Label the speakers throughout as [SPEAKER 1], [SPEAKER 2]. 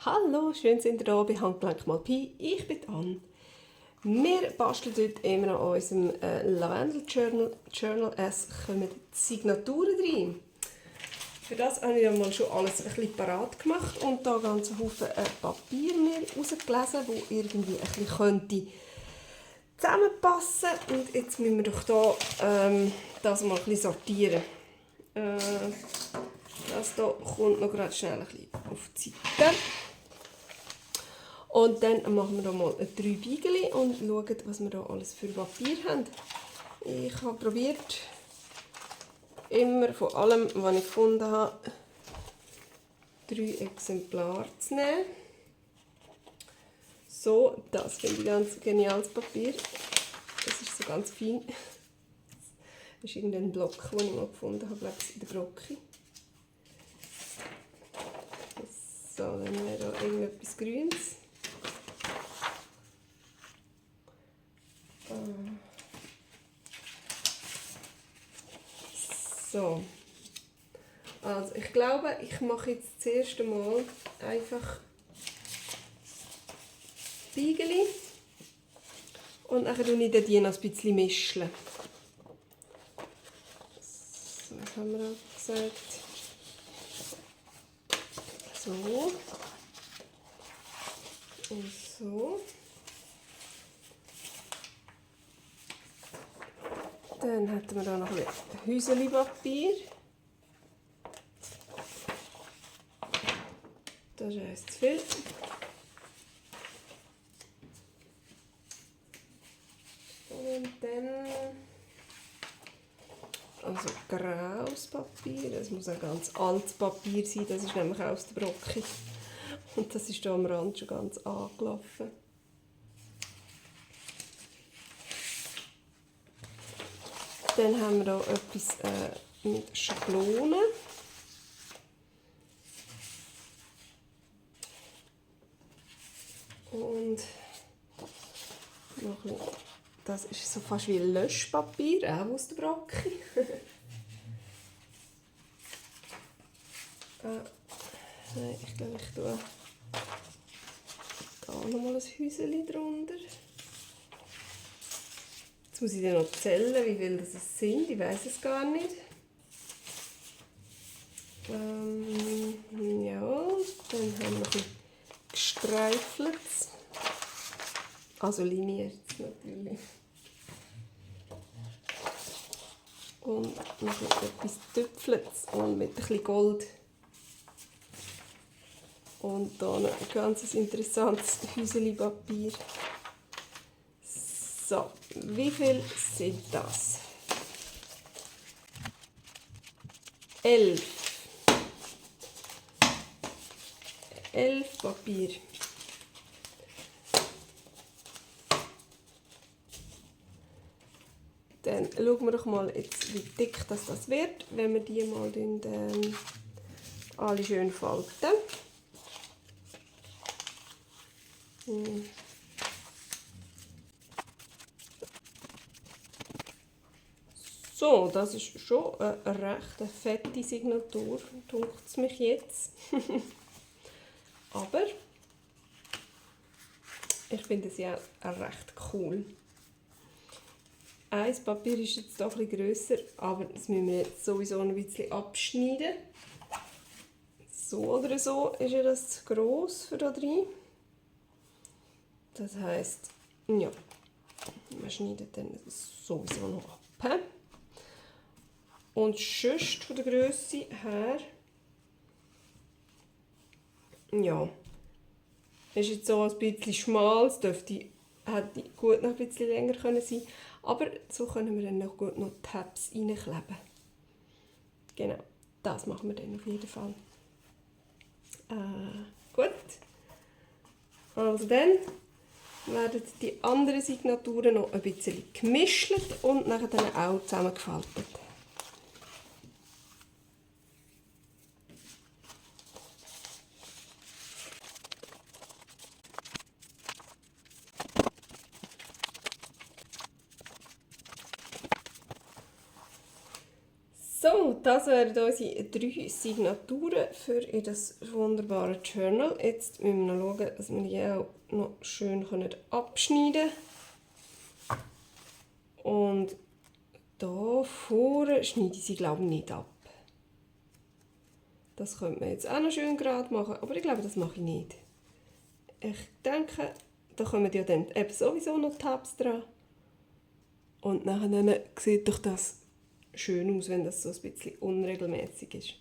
[SPEAKER 1] Hallo, schön sind ihr da bei Handgelenk mal Pi. Ich bin Anne. Wir basteln heute immer an unserem Lavendel-Journal. Es kommen die Signaturen rein. Für das habe ich ja mal schon alles ein bisschen parat gemacht und da ganz Haufen Papier mir rausgelesen, wo irgendwie ein bisschen könnte zusammenpassen. Und jetzt müssen wir doch da das mal ein bisschen sortieren. Das hier kommt noch gerade schnell ein bisschen auf die Seite. Und dann machen wir hier mal 3 Beigeli und schauen, was wir hier alles für Papier haben. Ich habe probiert, immer von allem, was ich gefunden habe, 3 Exemplare zu nehmen. So, das finde ich ganz geniales Papier. Das ist so ganz fein. Das ist irgendein Block, den ich mal gefunden habe, glaube ich, in der Brocke. So, dann wäre da irgendetwas Grünes. So. Also, ich glaube, ich mache jetzt das erste Mal einfach Beigeli und dann tue ich die noch ein bisschen mischen. So, was haben wir da gesagt? So. Und so. Dann hätten wir da noch ein Häuseli-Papier. Das ist eins zu viel. Und dann also graues Papier. Das muss ein ganz altes Papier sein. Das ist nämlich aus der Brocke. Und das ist hier am Rand schon ganz angelaufen. Dann haben wir hier etwas mit Schablonen. Und noch ein, das ist so fast wie Löschpapier, auch aus der Brocke. Nein, ich glaube, ich tue da nochmal ein Häuschen drunter. Jetzt muss ich dann noch zählen, wie viele das sind. Ich weiß es gar nicht. Ja, dann haben wir noch ein gestreifelt. Also liniert natürlich. Und noch etwas Tüpfeltes und mit ein bisschen Gold. Und hier noch ein ganz interessantes Häuseli-Papier. So, wie viel sind das? 11. 11 Papier. Dann schauen wir doch mal, jetzt, wie dick das wird, wenn wir die mal alle schön falten. So, das ist schon eine recht fette Signatur, denkt es mich jetzt. Aber ich finde sie auch recht cool. Ein Papier ist jetzt doch ein bisschen grösser, aber das müssen wir jetzt sowieso ein bisschen abschneiden. So oder so ist ja das zu gross für da drin. Das heisst, ja, wir schneiden dann sowieso noch ab. Und sonst von der Grösse her, ja, ist jetzt so ein bisschen schmal, es hätte gut noch ein bisschen länger können sein, aber so können wir dann noch gut noch Tabs reinkleben. Genau, das machen wir dann auf jeden Fall. Gut, also dann werden die anderen Signaturen noch ein bisschen gemischt und nachher dann auch zusammengefaltet. So, das wären unsere 3 Signaturen für das wunderbare Journal. Jetzt müssen wir noch schauen, dass wir die auch noch schön abschneiden können. Und hier vorne schneide ich sie, glaube ich, nicht ab. Das könnte man jetzt auch noch schön gerade machen, aber ich glaube, das mache ich nicht. Ich denke, da kommen ja dann eben sowieso noch Tabs dran. Und nachher sieht doch das schön aus, wenn das so ein bisschen unregelmäßig ist.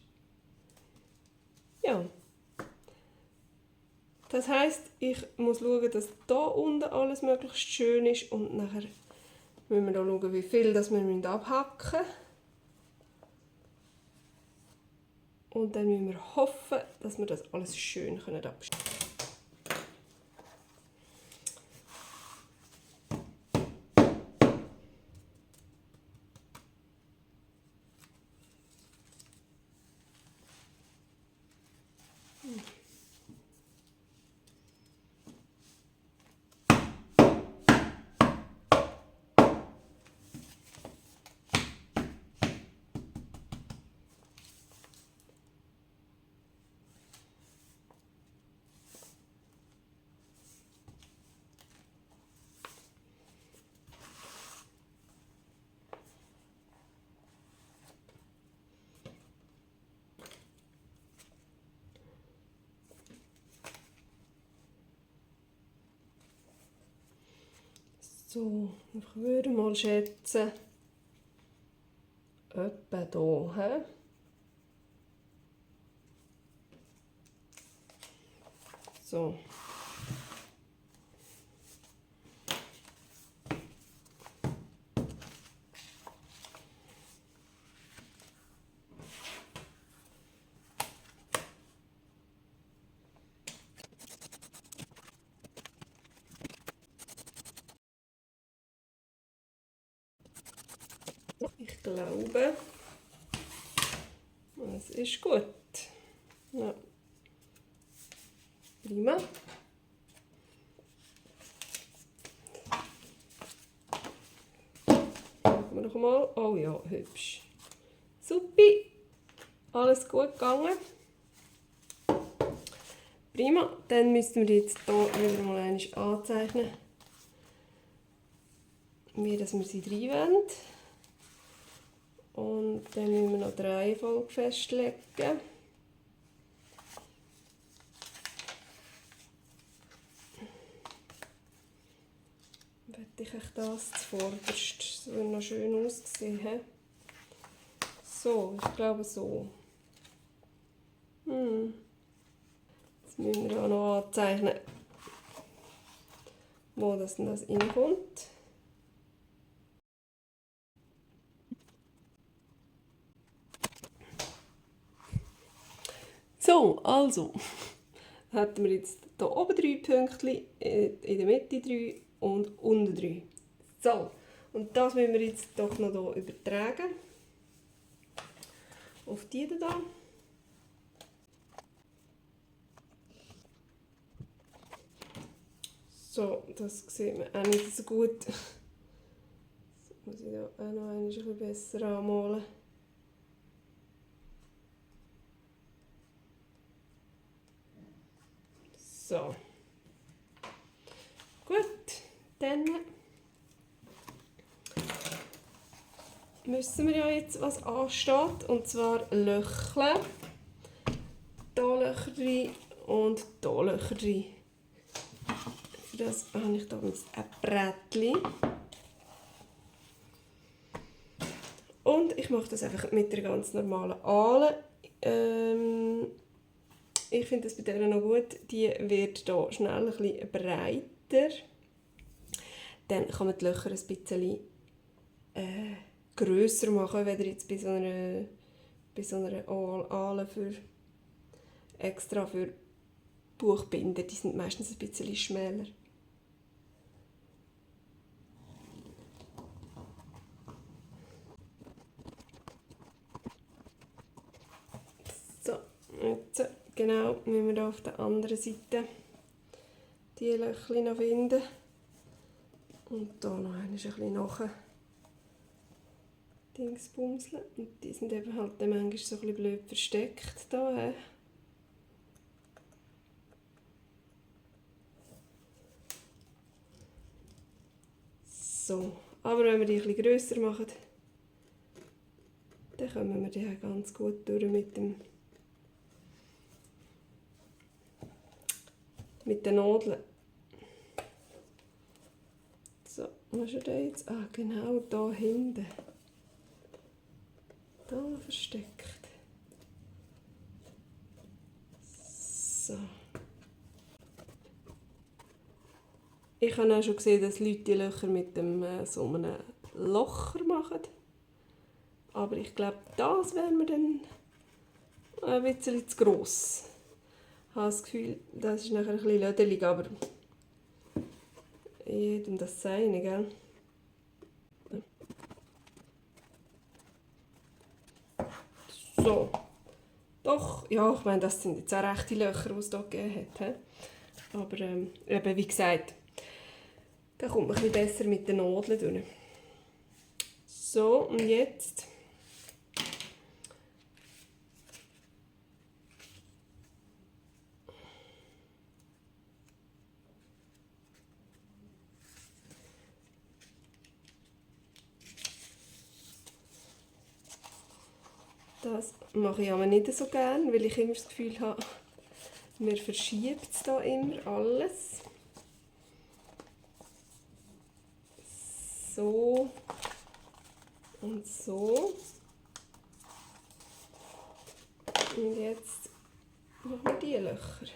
[SPEAKER 1] Ja. Das heisst, ich muss schauen, dass hier unten alles möglichst schön ist und nachher müssen wir da schauen, wie viel das wir abhacken müssen. Und dann müssen wir hoffen, dass wir das alles schön abschneiden können. So, ich würde mal schätzen, etwa hier. So. Ich glaube, es ist gut. Ja. Prima. Schauen wir noch mal. Oh ja, hübsch. Supi. Alles gut gegangen. Prima. Dann müssen wir jetzt hier wieder mal anzeichnen, wie wir sie reinwollen. Und dann müssen wir noch die Reihenfolge festlegen. Werde ich das zuvorderst, das würde noch schön aussehen. So, ich glaube so. Jetzt müssen wir auch noch anzeichnen, wo das reinkommt. So, also hätten wir jetzt hier oben 3 Pünktchen, in der Mitte 3 und unten 3. So, und das müssen wir jetzt doch noch hier übertragen auf die hier. So, das sieht man auch nicht so gut. Das muss ich hier auch noch ein bisschen besser anmalen. So. Gut, dann müssen wir ja jetzt, was ansteht, und zwar Löcheln. Hier Löcher rein und hier Löcher rein. Für das habe ich hier ein Brettchen. Und ich mache das einfach mit der ganz normalen Ahle. Ich finde das bei der noch gut. Die wird hier schnell ein bisschen breiter. Dann kann man die Löcher ein bisschen grösser machen, wenn jetzt bei so einer Ahle extra für Buchbinder. Die sind meistens ein bisschen schmäler. So, jetzt genau müssen wir hier auf der anderen Seite die Löcher noch finden. Und hier noch ein bisschen nachher. Dingsbumseln. Und die sind eben halt dann manchmal so ein bisschen blöd versteckt da. So, aber wenn wir die etwas grösser machen, dann kommen wir die ganz gut durch mit den Nadeln. So, wo ist der jetzt? Ah, genau, da hinten. Da versteckt. So. Ich habe auch schon gesehen, dass Leute die Löcher mit so einem Locher machen. Aber ich glaube, das wäre mir dann ein bisschen zu gross. Ich habe das Gefühl, das ist nachher ein bisschen lödelig, aber jedem das seine, gell? So. Doch, ja, ich meine, das sind jetzt auch rechte Löcher, die es hier gegeben hat. Aber eben, wie gesagt, da kommt man ein bisschen besser mit den Nadeln durch. So, und jetzt das mache ich aber nicht so gerne, weil ich immer das Gefühl habe, mir verschiebt es da immer alles. So und so. Und jetzt machen wir die Löcher.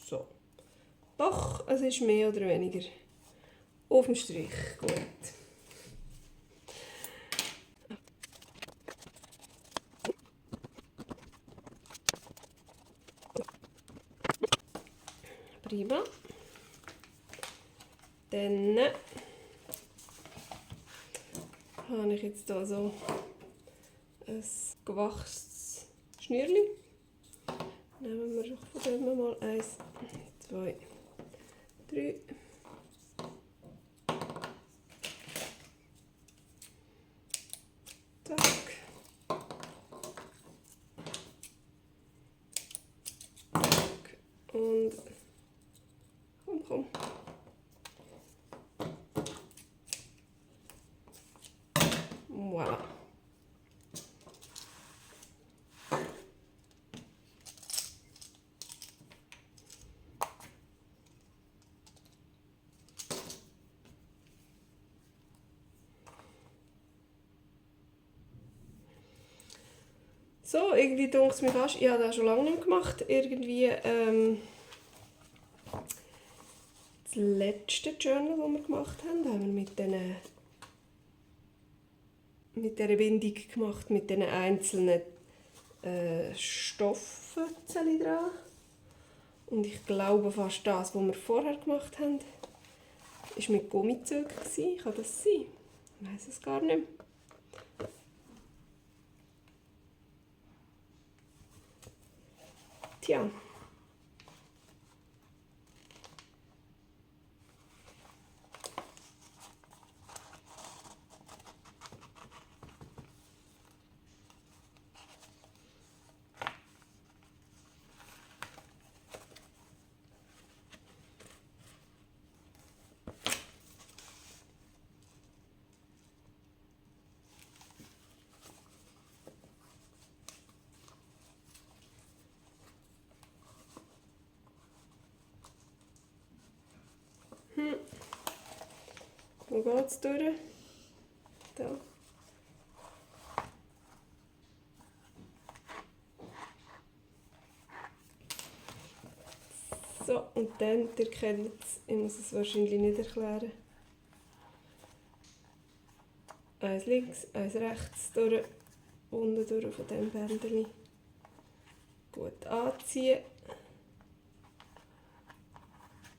[SPEAKER 1] So. Doch, es ist mehr oder weniger auf dem Strich. Gut. Prima. Dann habe ich jetzt hier so ein gewachsenes Schnürchen. Nehmen wir doch von dem mal 1, 2, 3. Zack. Zack. Und komm. Voilà. So, irgendwie denke ich mir fast, ich habe das schon lange nicht gemacht. Irgendwie das letzte Journal, das wir gemacht haben, haben wir mit dieser Bindung gemacht, mit diesen einzelnen Stofffötzchen dran. Und ich glaube fast das, was wir vorher gemacht haben, war mit Gummizügen. Kann das sein? Ich weiss es gar nicht. Tja. Wo geht es durch? Da. So, und dann, ihr kennt es, ich muss es wahrscheinlich nicht erklären. Eins links, eins rechts, durch, unten durch von diesem Bändchen. Gut anziehen.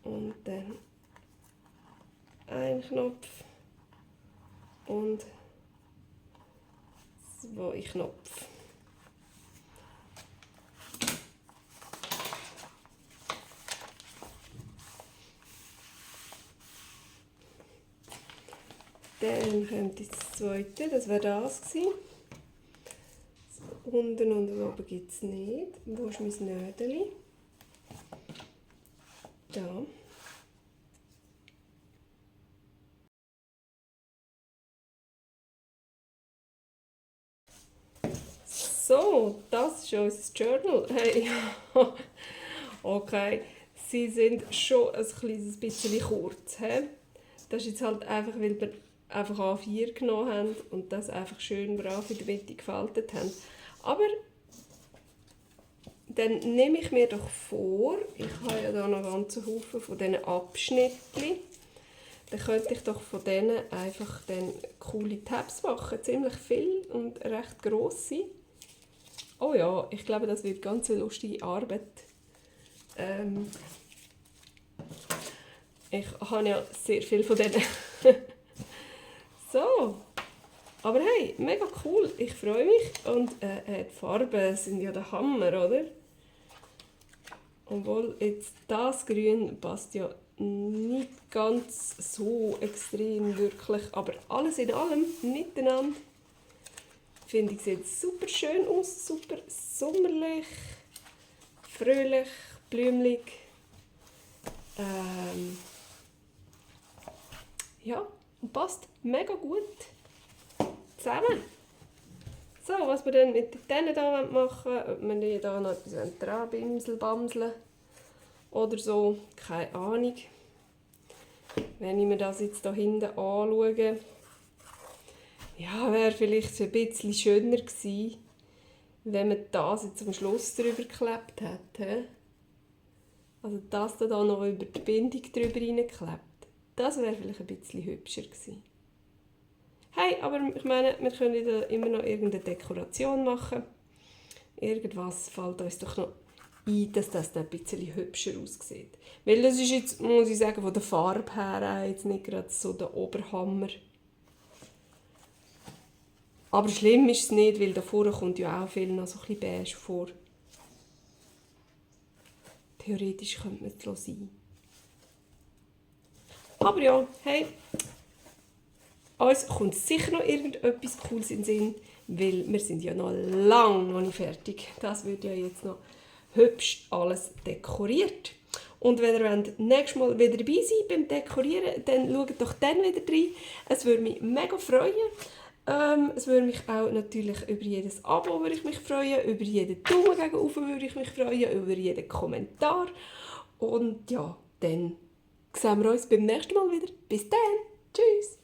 [SPEAKER 1] Und dann ein Knopf und 2 Knopf. Dann kommt das zweite, das wäre das gewesen. So, unten und oben gibt es nicht. Wo ist mein Nödeli? Da. So, das ist unser Journal. Hey, okay, sie sind schon ein kleines bisschen kurz. He? Das ist jetzt halt einfach, weil wir einfach A4 genommen haben und das einfach schön brav in der Mitte gefaltet haben. Aber dann nehme ich mir doch vor, ich habe ja da noch einen ganzen Haufen von diesen Abschnitten, dann könnte ich doch von denen einfach dann coole Tabs machen. Ziemlich viel und recht grosse. Oh ja, ich glaube, das wird ganz eine lustige Arbeit. Ich habe ja sehr viel von denen. So, aber hey, mega cool, ich freue mich. Und die Farben sind ja der Hammer, oder? Obwohl jetzt das Grün passt ja nicht ganz so extrem wirklich, aber alles in allem miteinander finde ich, sieht super schön aus, super sommerlich, fröhlich, blümlich. Ja, und passt mega gut zusammen. So, was wir dann mit denen hier machen wollen, ob wir hier noch etwas dran bamseln oder so, keine Ahnung. Wenn ich mir das jetzt hier hinten anschaue, ja, wäre vielleicht ein bisschen schöner gewesen, wenn man das jetzt am Schluss drüber geklebt hätte. Also das da noch über die Bindung drüber reingeklebt. Das wäre vielleicht ein bisschen hübscher gewesen. Hey, aber ich meine, wir können da immer noch irgendeine Dekoration machen. Irgendwas fällt uns doch noch ein, dass das dann ein bisschen hübscher aussieht. Weil das ist jetzt, muss ich sagen, von der Farbe her jetzt nicht gerade so der Oberhammer. Aber schlimm ist es nicht, weil da vorne kommt ja auch viel noch so ein bisschen beige vor. Theoretisch könnte man es sein. Aber ja, hey, uns kommt sicher noch irgendetwas Cooles in den Sinn, weil wir sind ja noch lange noch nicht fertig. Das wird ja jetzt noch hübsch alles dekoriert. Und wenn ihr nächstes Mal wieder dabei seid beim Dekorieren, dann schaut doch dann wieder rein. Es würde mich mega freuen. Es würde mich auch natürlich über jedes Abo würde ich mich freuen, über jeden Daumen gegen oben würde ich mich freuen, über jeden Kommentar. Und ja, dann sehen wir uns beim nächsten Mal wieder. Bis dann. Tschüss.